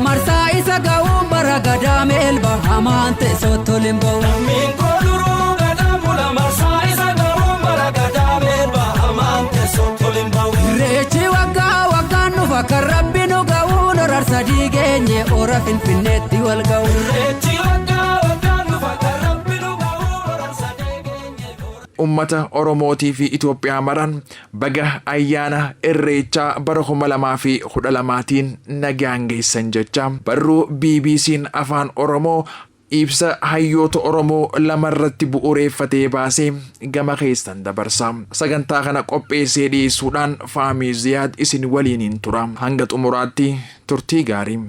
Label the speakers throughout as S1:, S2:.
S1: marsaa isa ga'uun bara gadaa meelba hamaan teessootti ol hin ba'u.
S2: Lammiin koo duruu gadaa bula marsaa isa ga'uun bara gadaa meelba hamaan teessootti ol hin ba'u.
S1: Irreechi waggaa waggaan dhufa kan rabbi nu ga'uun horar sadii geenye hora Finfinneetti wal ga'u.
S2: Irreechi waggaa waggaan dhufa kan rabbi nu ga'uun horar sadii geenye hora.
S3: Ummata Oromootii fi Itoophiyaa maran baga ayyaana Irreechaa bara 2012tiin nagaan geessan jecha barruu BBC'n Afaan Oromoo ibsa hayyoota Oromoo lamarratti bu'uureeffatee baasee gama keessan dabarsa. Sagantaa kana qopheessee dhiyeessuudhaan Faamii Ziyaad isin waliiniin tura. Hanga xumuraatti turtii gaarii.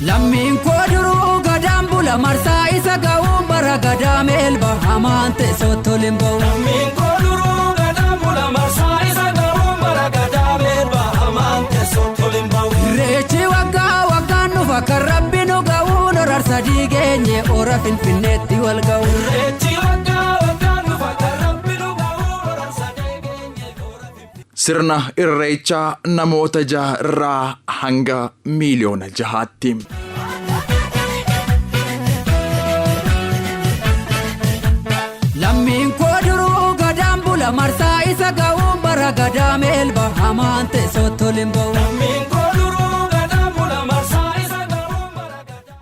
S1: Lammiin koo duruu gadaan bula marsaa isa ga'uun bara gadaa meelba hamaan teessootti ol hin ba'u.
S2: Lammiin koo duruu gadaa bula marsaa isa ga'uun bara gadaa meelba hamaan teessootti ol hin ba'u.
S1: Irreechi waggaa waggaan dhufa kan rabbi nu ga'uun horar sadii geenye hora Finfinneetti wal ga'u.
S2: Irreechi waggaa waggaan dhufa kan rabbi nu ga'uun horar sadii geenye hora Finfinneetti.
S3: Sirna Irreechaa namoota jaha irraa hanga miiliyoona jahaatti.
S1: Lammiin koo duruu gadaan bula marsaa isa ga'uun bara gadaa meelba hamaan teessootti ol hin ba'u.
S2: Lammiin koo duruu gadaa bula marsaa isa ga'uun bara gadaa.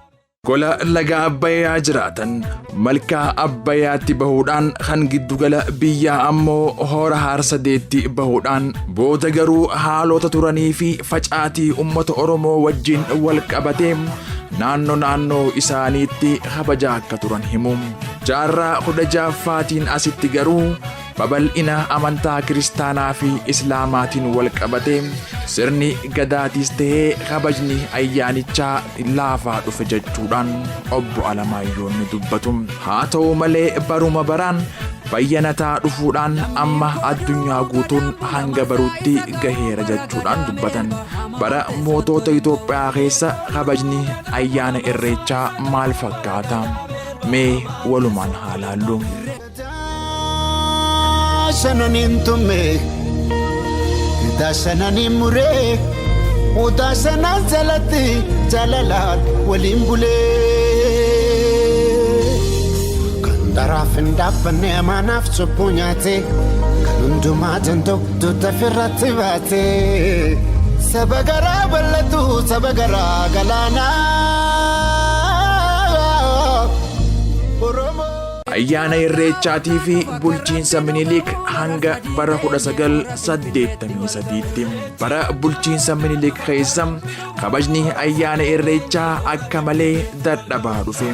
S3: Gola laga Abbayyaa jiraatan malkaa Abbayyaatti bahuudhaan kan giddugala biyyaa ammoo hora Haarsadeetti bahuudhaan booda garuu haalota turanii fi facaatii uummata Oromoo wajjin wal qabatee naannoo naannoo isaaniitti kabajaa akka turan himu. Jaarraa 16ffaatiin asitti garuu babal'ina amantaa kiristaanaa fi islaamaatiin wal qabatee sirni gadaatis ta'ee kabajni ayyaanichaa laafaa dhufe jechuudhaan obbo Alamaayyoon ni dubbatu. Haa ta'u malee baruma baraan bayyanataa dhufuudhaan amma addunyaa guutuun hanga baruutti gaheera jechuudhaan dubbatan. Bara mootota Itoophiyaa keessa kabajni ayyaana Irreechaa maal fakkaata? Mee walumaan haa laallu.
S4: Shananiin tumme, gadaa shananiin muree, odaa shanan jalatti jaalalaan waliin bulee. Kan daraaf hin dhaabbanne amaanaaf cubbuu nyaate, kan hundumaa danda'u dugda ofirratti baate. Saba garaa bal'atu, saba garaa galaanaa. Oromoo.
S3: Ayyaana Irreechaatii fi bulchiinsa Minilik hanga bara 1983tti. Bara bulchiinsa Minilik keessa kabajni ayyaana Irreechaa akka malee dadhabaa dhufe.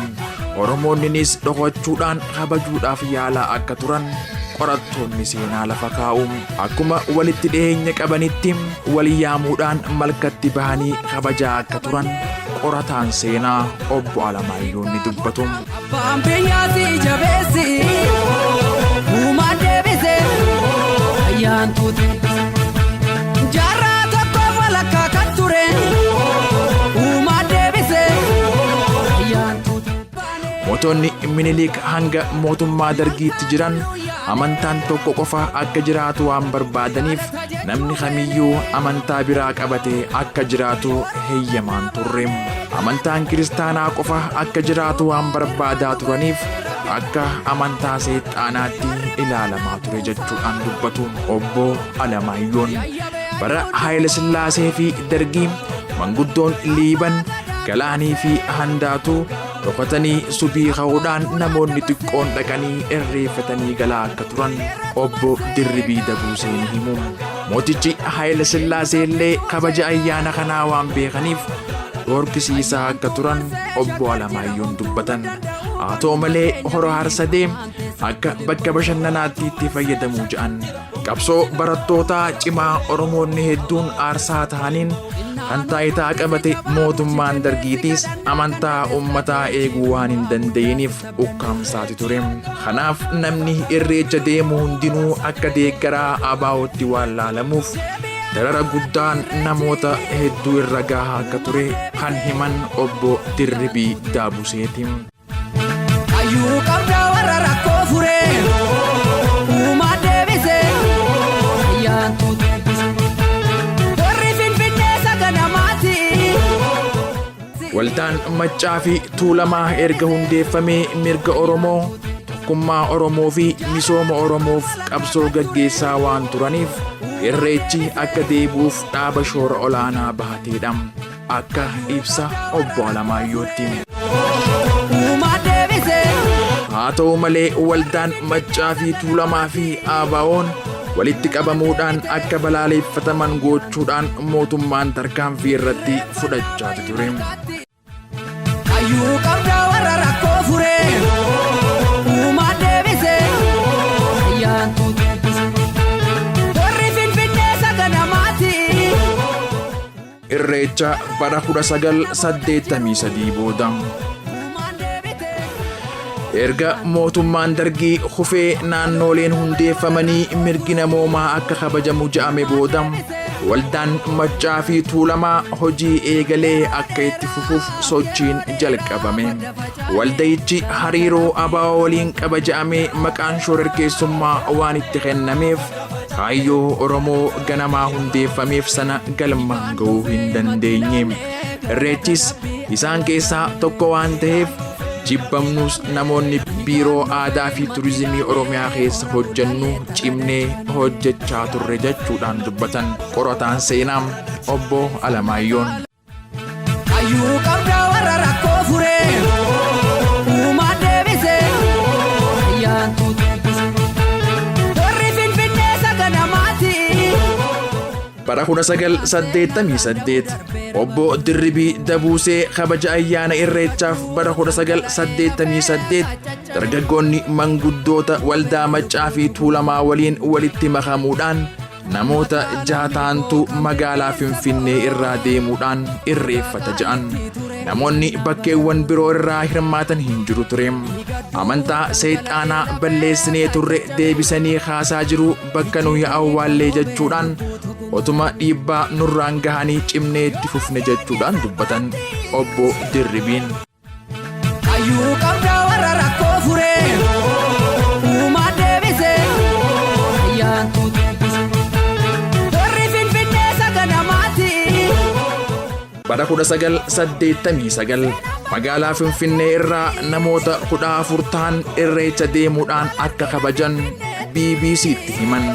S3: Oromoonninis dhokachuudhaan kabajuudhaaf yaalaa akka turan qorattoonni seenaa lafa kaa'u. Akkuma walitti dhiyeenya qabanitti wal yaamuudhaan malkatti bahanii kabajaa akka turan qorataan seenaa obbo Alamaayyoon ni dubbatu.
S1: Abbaan biyyaa si jabeessi uumaan deebise ayyaan tuuti. Jaarraa tokko walakkaa kan ture uumaan deebise ayyaan tuuti.
S3: Mootonni Minilik hanga mootummaa Dargiitti jiran amantaan tokko qofa akka jiraatu waan barbaadaniif namni kamiyyuu amantaa biraa qabatee akka jiraatu heeyyamaan turre. Amantaan kiristaanaa qofa akka jiraatu waan barbaadaa turaniif akka amantaa seexaanaatti ilaalamaa ture jechuudhaan dubbatu obbo Alamaayyoon. Bara Haayile Sillaasee fi Dargii manguddoon Liiban Galaanii fi Handaatuu dhokatanii subii ka'uudhaan namoonni xiqqoon dhaqanii irreeffatanii galaa akka turan obbo Dirribii Dabuusee ni himu. Mootichi Haayile Sillaasee illee kabaja ayyaana kanaa waan beekaniif dhoorkisiisaa akka turan obbo Alamaayyoon dubbatan. Haa ta'u malee hora Harsadee Akka bakka bashannanaatti itti fayyadamu ja'an. Qabsoo barattootaa cimaa Oromoonni hedduun aarsaa ta'aniin kan taayitaa qabate mootummaan Dargiitiis amantaa ummataa eeguu waan hin danda'iniif ukkaamsaati ture. Kanaaf namni Irreecha deemu hundinuu akka deeggaraa ABOtti waan laalamuuf darara guddaan namoota hedduu irra gahaa akka ture kan himan Obbo Dirribii Daabuseeti.
S1: Hayyuu qabda warra rakkoo fure. Uumaa deebise. Ayyaantuu deebise. Warri Finfinnee saganamaati.
S3: Waldaan Maccaa fi Tuulamaa erga hundeeffamee mirga Oromoo, tokkummaa Oromoo fi misooma Oromoof qabsoo gaggeessaa waan turaniif Irreechi akka deebi'uuf dhaaba shoora olaanaa bahateedha. Akka ibsa Obbo Alamaayyootti.
S1: Uumaa deebise.
S3: Haa ta'u malee waldaan Maccaa fi Tuulamaa fi ABO'n walitti qabamuudhaan akka balaaleeffataman gochuudhaan mootummaan tarkaanfii irratti fudhachaa ture.
S1: Hayyuu qabda warra rakkoo fure. Uumaa deebise. Ayyaantuu deebise. Warri Finfinnee saganamaati.
S3: Irreecha bara 1983 booda. Erga mootummaan Dargii kufee naannooleen hundeeffamanii mirgi namoomaa akka kabajamu ja'ame booda waldaan Maccaa fi Tuulamaa hojii eegalee akka itti fufuuf sochiin jalqabame. Waldayichi hariiroo ABO waliin qaba ja'amee maqaan shororkeessummaa waan itti kennameef kaayyoo Oromoo ganamaa hundeeffameef sana galmaan ga'uu hin dandeenye. Irreechis isaan keessaa tokko waan ta'eef jibbamnus namoonni biiroo aadaa fi turizimii Oromiyaa keessa hojjennu cimnee hojjechaa turre jechuudhaan dubbatan qorataan seenaa Obbo Alamaayyoon.
S1: Hayyuu qabda warra rakkoo fure. Uumaa deebise. Ayyaantuu deebise. Warri Finfinnee saganamaati.
S3: Bara 1988 Obbo Dirribii Dabuusee kabaja ayyaana Irreechaaf bara 1988 dargaggoonni manguddoota waldaa Maccaa fi Tuulamaa waliin walitti makamuudhaan namoota jaha ta'antu magaalaa Finfinnee irraa deemuudhaan irreeffata ja'an. Namoonni bakkeewwan biroo irraa hirmaatan hin jiru ture. Amantaa seexaanaa balleessinee turre deebisanii kaasaa jiru bakka nuyi awwaallee jechuudhaan otuma dhiibbaa nurraan gahanii cimnee itti fufne jechuudhaan dubbatan Obbo Dirribiin.
S1: Hayyuu qabda warra rakkoo fure. Uumaa deebise. Ayyaantuu deebise. Warri Finfinnee saganamaati.
S3: Bara 1989 magaalaa Finfinnee irraa namoota 14 ta'an Irreecha deemuudhaan akka kabajan BBCtti himan.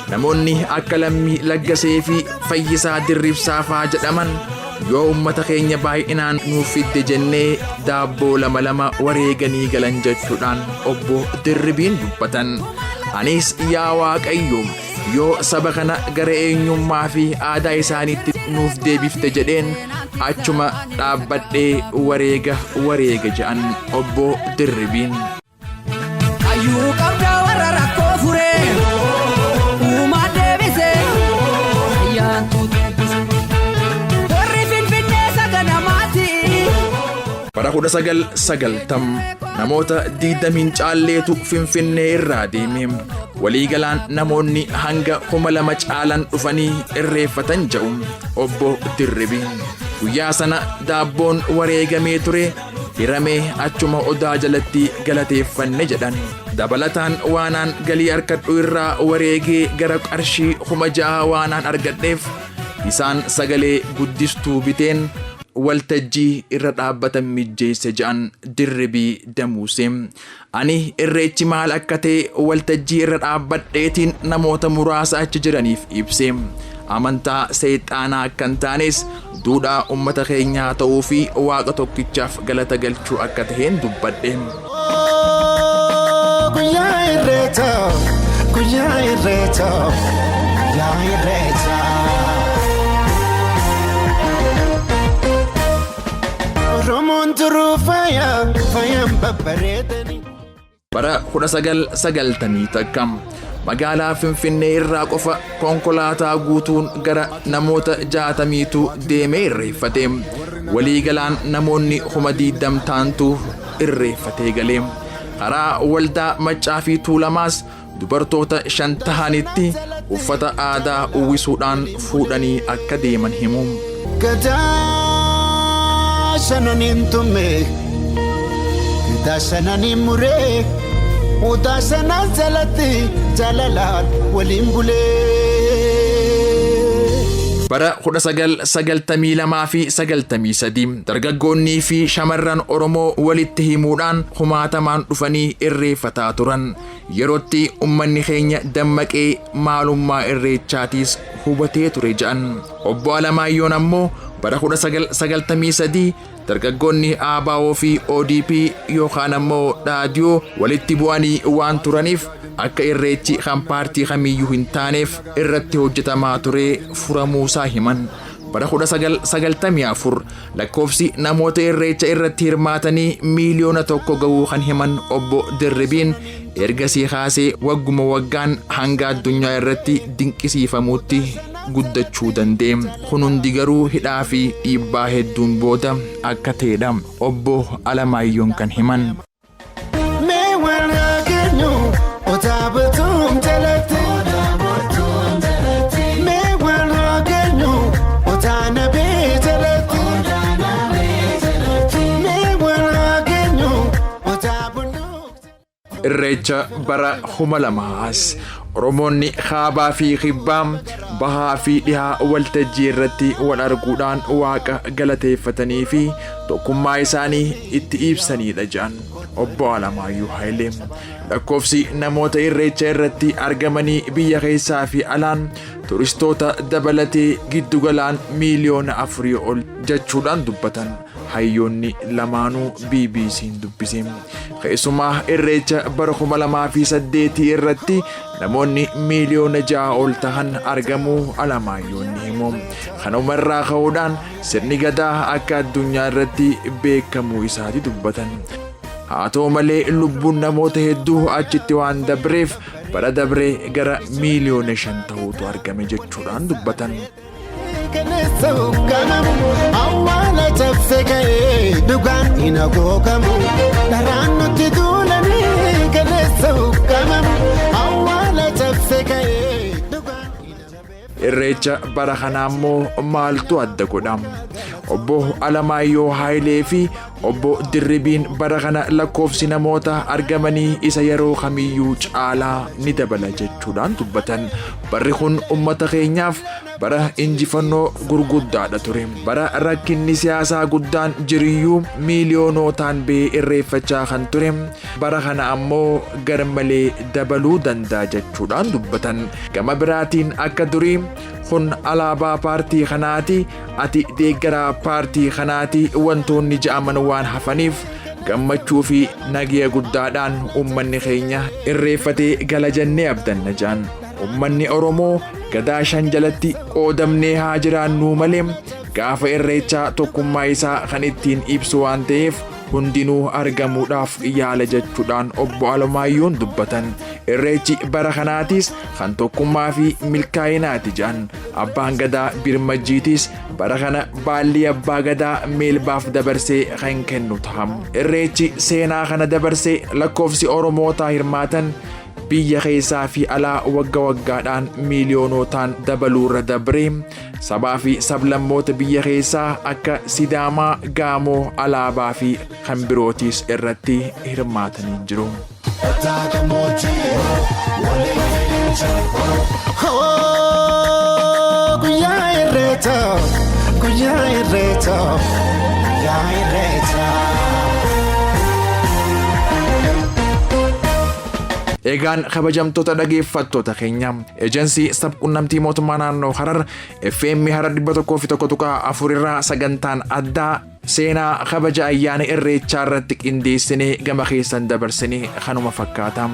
S3: Namoonni akka Lammii Laggasee fi Fayyisaa Dirribsaa faa jedhaman yoo uummata keenya baay'inaan nuuf fidde jennee daabboo lama lama wareeganii galan jechuudhaan Obbo Dirribiin dubbatan. Anis yaa Waaqayyo yoo saba kana gara eenyummaa fi aadaa isaaniitti nuuf deebifte jedheen achuma dhaabbadhee wareega wareega jedhan Obbo Dirribiin.
S1: Hayyuu qabda warra rakkoo fure. Uumaa deebise. Ayyaantuu deebise. Warri Finfinnee saganamaati.
S3: Bara 1990 namoota 20 caalleetu Finfinnee irraa deeme. Waliigalaan namoonni hanga 2000 caalan dhufanii irreeffatan jedhu Obbo Dirribiin. Guyyaa sana daabboon wareegamee ture hiramee achuma odaa jalatti galateeffanne jedhan. Dabalataan waanaan galii argadhu irraa wareegee gara qarshii 6,000 waanaan argadheef isaan sagalee guddistuu biteen waltajjii irra dhaabbatan mijjeesse jedhan Dirribii Damuusee. Ani irreechi maal akka ta'e waltajjii irra dhaabbadheetiin namoota muraasa achi jiraniif ibse. Amantaa seexaanaa akka hin taanes duudhaa uummata keenyaa ta'uu fi waaqa tokkichaaf galata galchuu akka taheen dubbadhe.
S4: Guyyaa Irreechaa, guyyaa Irreechaa, guyyaa Irreechaa. Oromoon turuu faaya, faayaan babbareedanii.
S3: Bara 1991 magaalaa Finfinnee irraa qofa konkolaataa guutuun gara namoota 60tu deemee irreeffate. Waliigalaan namoonni 20,000 taantu irreeffatee gale. Karaa waldaa Maccaa fi Tuulamaas dubartoota 5 tahanitti uffata aadaa uwwisuudhaan fuudhanii akka deeman himu.
S4: Gadaa shananiin tume, gadaa shananiin muree, odaa shanan jalatti jaalalaan waliin bulee.
S3: Bara 1992 fi 93 dargaggoonnii fi shamarran Oromoo walitti himuudhaan kumaatamaan dhufanii irreeffataa turan. Yerootti ummanni keenya dammaqee maalummaa irreechaatiis hubatee ture jedhan. Obbo Alamaayyoon ammoo bara 1993 dargaggoonni ABO fi ODP yookaan ammoo Dhaadiyoo walitti bu'anii waan turaniif akka irreechi kan paartii kamiyyuu hin taaneef irratti hojjetamaa ture furamuusaa himan. Bara 1994 lakkoofsi namoota irreecha irratti hirmaatanii 1 miiliyoona gahuu kan himan Obbo Dirribiin ergasii kaasee wagguma waggaan hanga addunyaa irratti dinqisiifamuutti guddachuu danda'e. Kun hundi garuu hidhaa fi dhiibbaa hedduun booda akka ta'edha Obbo Alamaayyoon kan himan.
S4: Mee wal haa keenyu odaa bultuun jalatti. Mee wal haa keenyu odaa nabee jalatti. Mee wal haa keenyu odaa bulluun.
S3: Irreecha bara 2000s Oromoonni kaabaa fi kibbaa, bahaa fi dhihaa waltajjii irratti wal arguudhaan waaqa galateeffatanii fi tokkummaa isaanii itti ibsanidha jedhan Obbo Alamaayyoo Hayilee. Lakkoofsi namoota irreecha irratti argamanii biyya keessaa fi alaan turistoota dabalatee giddugalaan 4 miiliyoona ol jechuudhaan dubbatan hayyoonni lamaanuu BBC'n dubbise. Keessumaa irreecha bara 2008 irratti namoonni 6 miiliyoona ol tahan argamuu Alamaayyoon ni himu. Kanuma irraa ka'uudhaan sirni gadaa akka addunyaa irratti beekamuu isaati dubbatan. Haa ta'u malee lubbuun namoota hedduu achitti waan dabreef bara dabree gara 5 miiliyoona ta'uutu argame jechuudhaan dubbatan.
S4: Kaleessa hoogganamu awwaala cabse ka'ee dhugaan hin hagoogamu dharaan nutti duulanii kaleessa hoogganamu awwaala cabse ka'ee dhugaan hin.
S3: Irreecha bara kanaa immoo maaltu adda godha? Obbo Alamaayyoo Haayilee fi Obbo Dirribiin bara kana lakkoofsi namoota argamanii isa yeroo kamiyyuu caalaa ni dabala jechuudhaan dubbatan. Barri kun uummata keenyaaf bara injifannoo gurguddaadha ture. Bara rakkinni siyaasaa guddaan jiriyyuu miiliyoonootaan ba'ee irreeffachaa kan ture. Bara kana ammoo garmalee dabaluu danda'a jechuudhaan dubbatan. Gama biraatiin akka durii kun alaabaa paartii kanaati, ati deeggaraa paartii kanaati wantoonni ja'aman waan hafaniif gammachuu fi nagiya guddaadhaan uummanni keenya irreeffatee gala jennee abdanna ja'an. Uummanni Oromoo gadaa shan jalatti qoodamnee haa jiraannuu malee gaafa irreechaa tokkummaa isaa kan ittiin ibsu waan ta'eef hundinuu argamuudhaaf yaala jechuudhaan Obbo Alamaayyoon dubbatan. Irreechi bara kanaatis kan tokkummaa fi milkaa'inaati jedhan. Abbaan gadaa Birmajjiitis bara kana baallii abbaa gadaa Meelbaaf dabarsee kan kennu ta'a. Irreechi seenaa kana dabarsee lakkoofsi Oromootaa hirmaatan biyya keessaa fi alaa wagga waggaadhaan miiliyoonotaan dabaluurra dabree sabaa fi sablammoota biyya keessaa akka Sidaamaa, Gaamoo, Alaabaa fi kan birootiis irratti hirmaatanii jiru.
S4: Odaa gammoojjii waliin fiicha. Guyyaa irreechaa, guyyaa irreechaa, guyyaa irreechaa.
S3: Egaan kabajamtoota dhageeffattoota keenya, Ejensii Sabquunnamtii Mootummaa Naannoo Harar FM Harar 101.4 irraa sagantaan addaa seenaa kabaja ayyaana irreechaa irratti qindeessinee gama keessan dabarsinee kanuma fakkaata.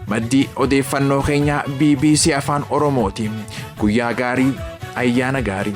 S3: Maddi odeeffannoo keenya BBC Afaan Oromooti. Guyyaa gaarii, ayyaana gaarii.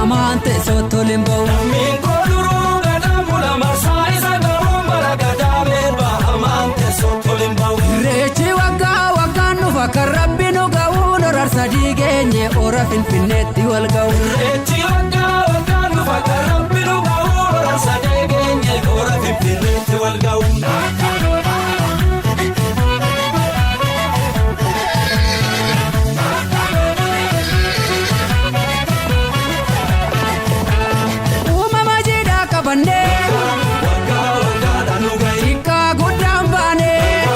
S1: hamaan teessootti ol hin ba'u.
S2: Lammiin kooduruu gadaan bula marsaa isa ga'uun bara gadaa meelba hamaan teessootti ol hin ba'u.
S1: Irreechi waggaa waggaan dhufa kan rabbi nu ga'uun horar sadii geenye hora Finfinneetti wal ga'u.
S2: Irreechi waggaa waggaan dhufa kan rabbi nu ga'uun horar sadii geenye hora Finfinneetti wal ga'u.
S1: Uumama jiidhaa qabannee
S2: Waggaa waggaadhaan nu ga'i.
S1: xiqqaa guddaan baanee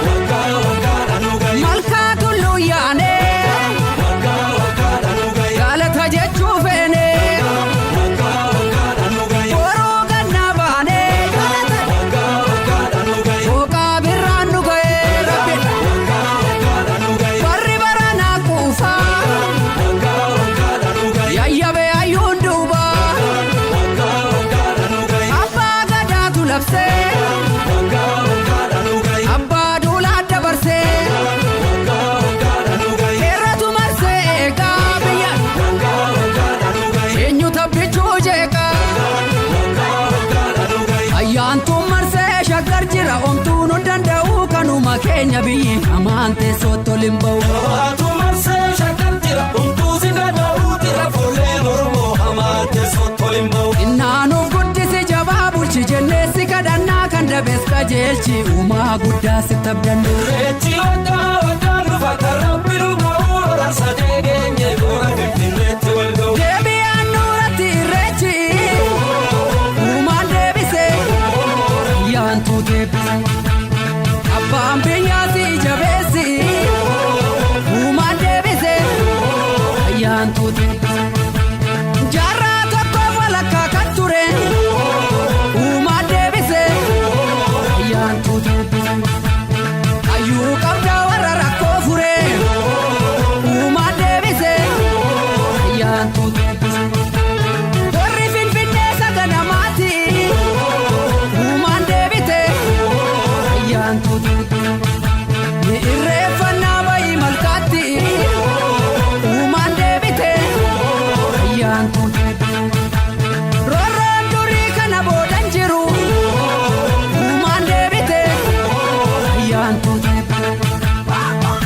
S2: Waggaa waggaadhaan nu ga'i.
S1: malkaa tulluu yaanee
S2: Waggaa waggaadhaan nu ga'i.
S1: galata jechuu feenee
S2: Waggaa waggaadhaan nu ga'i.
S1: boruu gannaa baanee
S2: Waggaa waggaadhaan nu ga'i.
S1: hooqaa birraan nu ga'ee rabbi
S2: Waggaa waggaadhaan nu ga'i.
S1: warri baranaa quufaa
S2: Waggaa waggaadhaan nu ga'i.
S1: yayyabee hayyuun duubaa
S2: Waggaa waggaadhaan nu ga'i.
S1: abbaa gadaatu labsee
S2: Waggaa waggaadhaan nu ga'i.
S1: abbaa duulaa dabarsee
S2: Waggaa waggaadhaan nu ga'i.
S1: heeratu marsee eegaa biyya
S2: Waggaa waggaadhaan nu ga'i.
S1: eenyu tabbichuu jeeqaa
S2: Waggaa waggaadhaan nu ga'i.
S1: Ayyaantuun marsee shaggar jira omtuu nu danda'u kanuma keenya biyyi hamaan teessootti ol hin ba'u.
S2: Waatu marsee shaggar jira homtuu si danda'u jira fuulleen Oromoo hamaa teessootti ol hin ba'u.
S1: Innaanuuf guddisi jabaa bulchi jennee si kadhannaa kan dabees qajeelchi uumaa guddaa si tabdannu.
S2: Irreechi waggaa waggaan dhufa kan rabbi nu ga'u horar sadee geenye hora Finfinneetti wal ga'u.
S1: Deebi'aan nuuratti irreechi uumaan deebise ayyaantuu deebise. Abbaan biyyaa si jabeessi uumaan deebise ayyaantuu deebise. Jaarraa tokko walakkaa kan ture uumaan deebise ayyaantuu deebise. Hayyuu qabdaa warra rakkoo fure uumaan deebise ayyaantuu deebise. Warri Finfinnee saganamaati uumaan deebite ayyaantuu deebise. Ni irreeffannaa bayii malkaatti uumaan deebite ayyaantuu deebise. Roorroon durii kana boodan jiru uumaan deebite ayyaantuu deebise.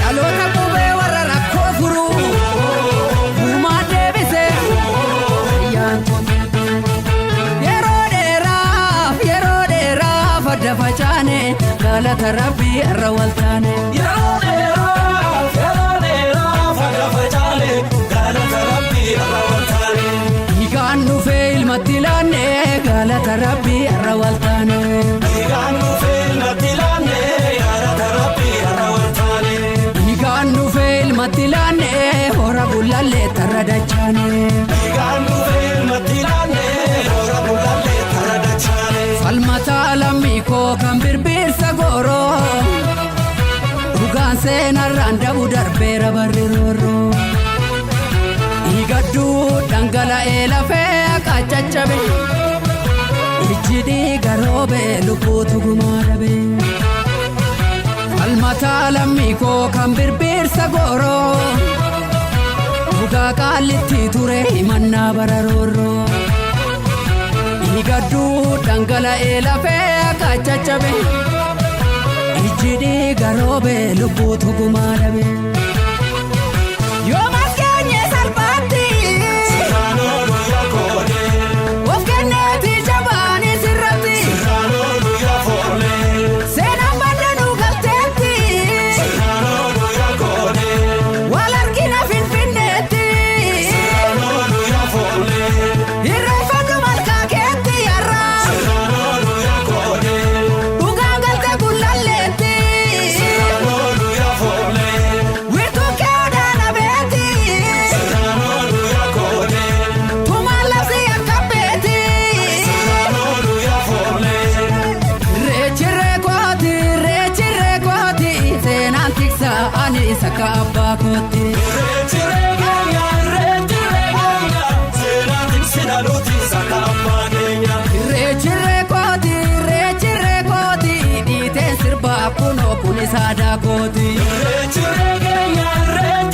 S1: Dhaloota qubee warra rakkoo furu uumaan deebise ayyaantuu deebise. Yeroo dheeraaf yeroo dheeraaf adda facaane galata rabbii irra waltaane.
S2: Yeroo dheeraaf yeroo dheeraaf adda facaane galata rabbii irra waltaane.
S1: Dhiigaan dhufee ilmatti laanne galata rabbii irra waltaane.
S2: Dhiigaan dhufee ilmatti laanne galata rabbii irra waltaane.
S1: Dhiigaan dhufee ilmatti laanne hora bulallee tarra dachaane.
S2: Dhiigaan dhufee ilmatti laanne hora bulallee tarra dachaane.
S1: Falmataa lammii koo kan birbirsa gooroo dhugaan seenarraan dabu darbeera barri roorroo. Dhiigadduu dhangala'ee lafee akka caccabe ijji dhiiga roobee lubbuutu gumaa dhabe. Falmataa lammii koo kan birbirsa gooroo dhugaa qaallitti ture himannaa bara roorroo. Dhiigadduu dhangala'ee lafee akka caccabe ijji dhiiga roobee lubbuutu gumaa dhabe. Yoo maskeenye salphaatti
S2: Sirraanoo guyyaa koodee
S1: of kenneeti jabaanis irratti
S2: sirraanoo guyyaa foollee
S1: seenaan baddanuu galteetti
S2: sirraanoo guyyaa koodee
S1: wal argina Finfinneetti
S2: sirraanoo guyyaa foollee
S1: irreeffadhu malkaa keetti yarraa
S2: sirraanoo guyyaa koodee
S1: dhugaan galte gullalleetti
S2: sirraanoo guyyaa foollee
S1: wiirtuu kee odaana beeti
S2: sirraanoo guyyaa koodee
S1: tumaan labsii akka beeti.
S2: sirraanoo guyyaa foollee.
S1: Reechirree kooti reechirree kooti seenaan tiksaa ani isa ka abbaa kooti.
S2: Irreechiree keenya irreechiree keenya seenaa tiksina nuti saka abbaa keenya.
S1: Reechirree kooti reechirree kooti dhiiteen sirbaa kunoo kunis aadaa kooti.
S2: Irreechiree keenya irreechiree.